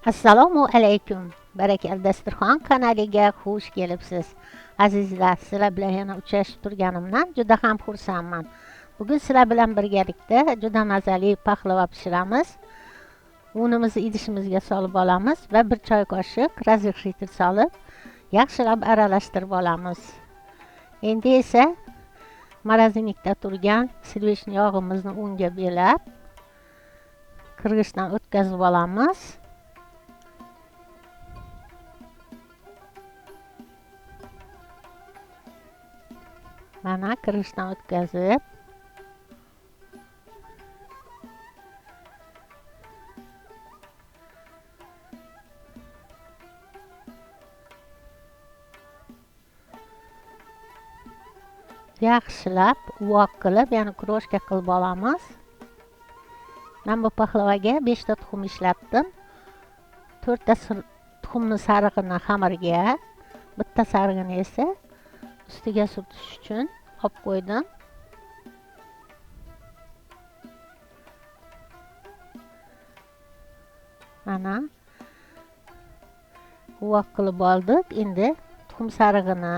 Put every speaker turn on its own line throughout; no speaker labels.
Assalomu alaykum. Barakal dasturxon kanaliga xush kelibsiz. Azizlar, sizlar bilan yana uchrashib turganimdan juda ham xursandman. Bugun sizlar bilan birgalikda juda mazali paxlava pishiramiz. Unimizni idishimizga solib olamiz va bir choy qoshiq razrixritel solib, yaxshilab aralashtirib olamiz. Endi esa morozinikda turgan slivochniy yog'imizni unga belab, qirg'ichdan o'tkazib olamiz. Mana qirg'ichdan o'tkazib, yaxshilab uvoq qilib, ya'ni kroshka qilib olamiz. Men bu paxlavaga 5 ta tuxum ishlatdim. 4 ta tuxumni sarig'ini xamirga, bitta sarig'ini esa ustiga surtish uchun olib qo'ydim. Mana uvoq qilib oldik. Endi tuxum sarig'ini,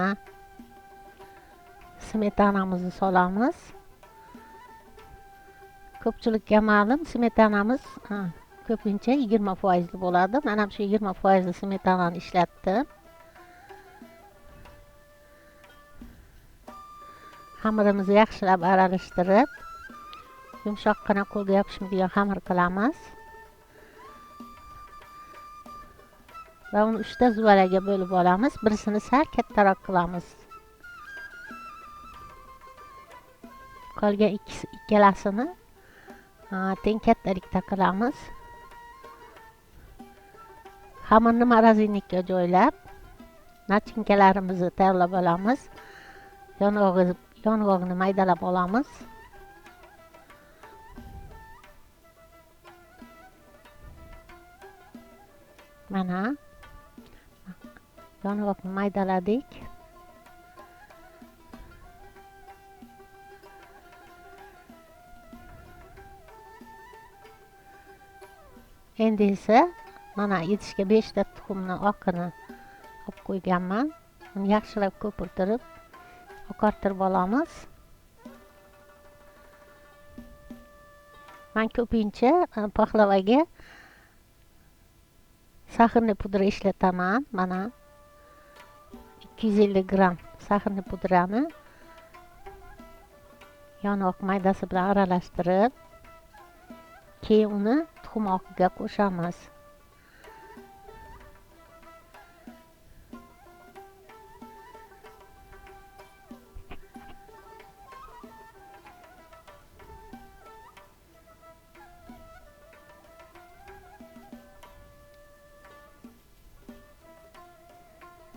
smetanamizni solamiz. Ko'pchilikka ma'lum, smetanamiz ko'pincha 20% bo'ladi. Men ham shu 20% smetanani ishlatdim. Xamirimizni yaxshilab aralashtirib, yumshoqqina qo'lga yopishmaydigan xamir qilamiz. Va uni 3 ta zuvalaga bo'lib olamiz. Birisini sal kattaroq qilamiz. Qolgan ikkalasini teng kattalikda qilamiz. Xamirni morozinikka joylab, nachinkalarimizni tayyorlab olamiz. Yong'oqni maydalab olamiz. Mana yong'oqni maydaladik. Endi esa mana idishga 5 ta tuxumni oqini olib qo'yganman. Uni yaxshilab ko'pirtirib, oqartirib olamiz. Men ko'pincha paxlavaga saxarni pudra ishlataman. Mana 250 gram saxarni pudrani yong'oq maydasi bilan aralashtirib, keyin uni tuxum oqiga qo'shamiz.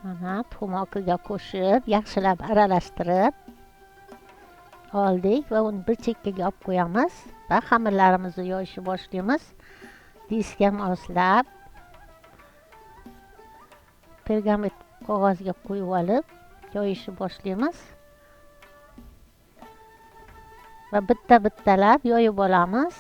Mana tuxum oqiga qo'shib, yaxshilab aralashtirib oldik va uni bir chekkaga olib qo'yamiz va xamirlarimizni yoyishni boshlaymiz. Diskga moslab pergament qog'ozga qo'yib olib yoyishni boshlaymiz va bitta-bittalab yoyib olamiz.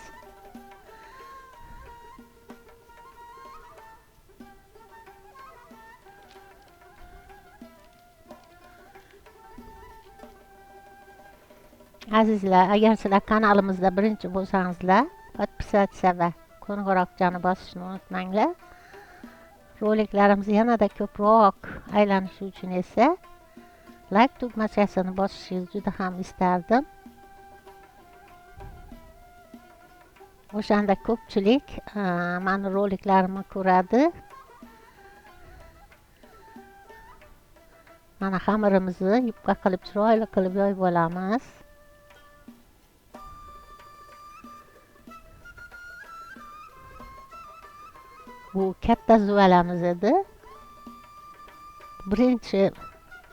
Azizlar, agar sizlar kanalimizda birinchi bo'lsangizlar, podpisatsiya va qo'ng'iroqchani bosishni unutmanglar. Roliklarimiz yanada ko'proq aylanishi uchun esa like tugmachasini bosishingizni juda ham istardim. O'shanda ko'pchilik meni roliklarimni ko'radi. Mana xamirimizni yupqa qilib, chiroyli qilib yoyib olamiz. Bu katta zuvalamiz edi. Birinchi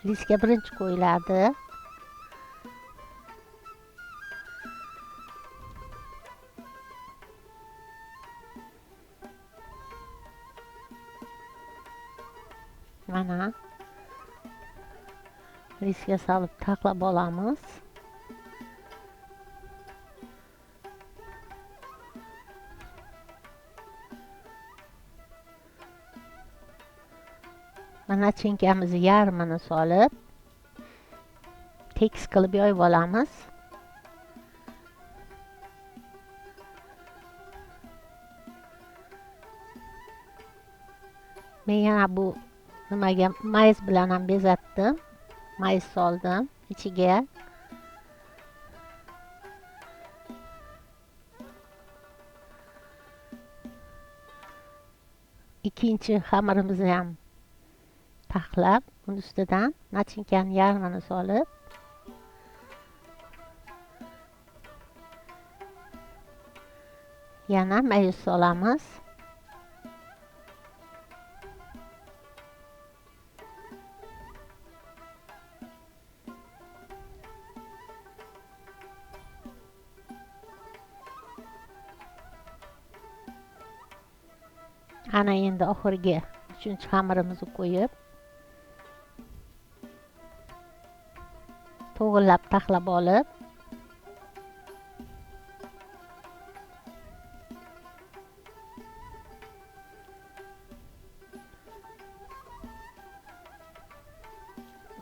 listga birinchi qo'yiladi. Mana listga solib taqlab olamiz. Mana nachinkamizni yarmini solib, tekis qilib yoyib olamiz. Men yana bu nimaga mayiz bilan ham bezatdim. Mayiz soldim ichiga. Ikkinchi xamirimizni ham taxlab, uni ustidan nachinkaning yarmini solib, yana mayiz solamiz. Ana endi oxirgi uchinchi xamirimizni qo'yib, to'g'rilab taxlab olib,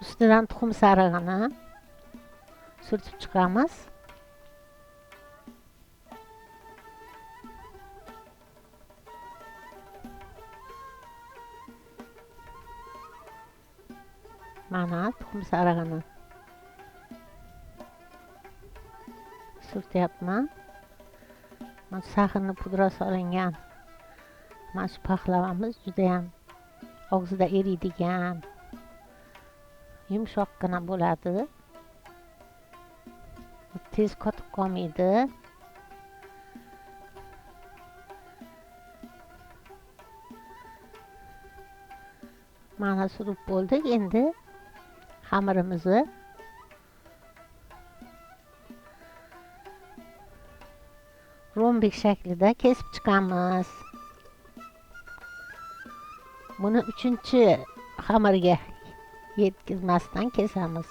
ustidan tuxum sarig'ini surtib chiqamiz. Mana tuxum sarig'ini surtyapman. Mana saxarni pudra solingan mana shu pahlavamiz juda ham og'izda eriydigan, yumshoqqina bo'ladi. Tez qotib qolmaydi. Mana surib bo'ldik. Endi xamirimizni rombik shaklida kesib chiqamiz. Buni uchinchi xamirga yetkazmasdan kesamiz.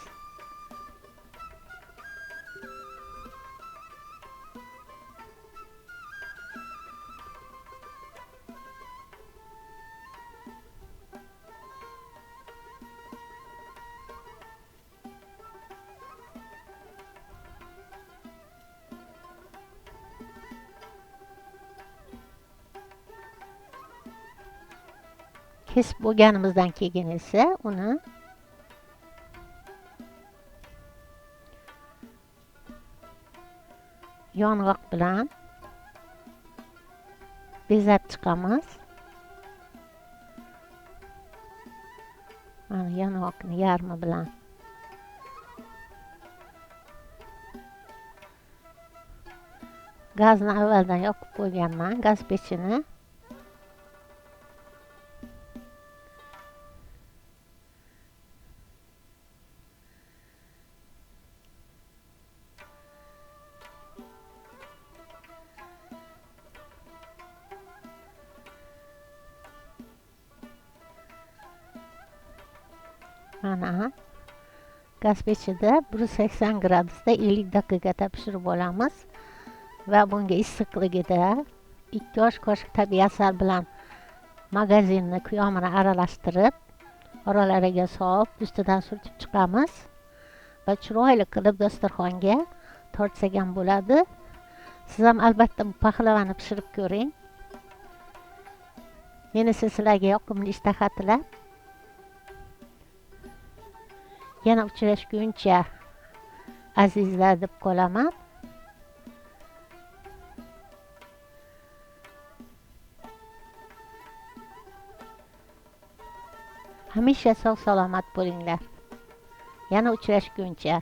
Kesib bo'lganimizdan keyin esa uni yong'oq bilan bezab chiqamiz. Mana yong'oqni yarmi bilan gazni avvaldan yoqib qo'yganman, gaz pechini. Mana gaz pechida 180 gradusda 50 daqiqada pishirib olamiz va bunga issiqligida 2 osh qoshiq tabiiy asal bilan magazinni kuyomini aralashtirib, oralariga solib, ustidan surtib chiqamiz va chiroyli qilib dasturxonga tortsak ham bo'ladi. Siz ham albatta bu pahlavani pishirib ko'ring. Men esa sizlarga yoqimli ishtaha tilab, yana uchrashguncha azizlar deb qolaman. Hamisha sog' salomat bo'linglar. Yana uchrashguncha.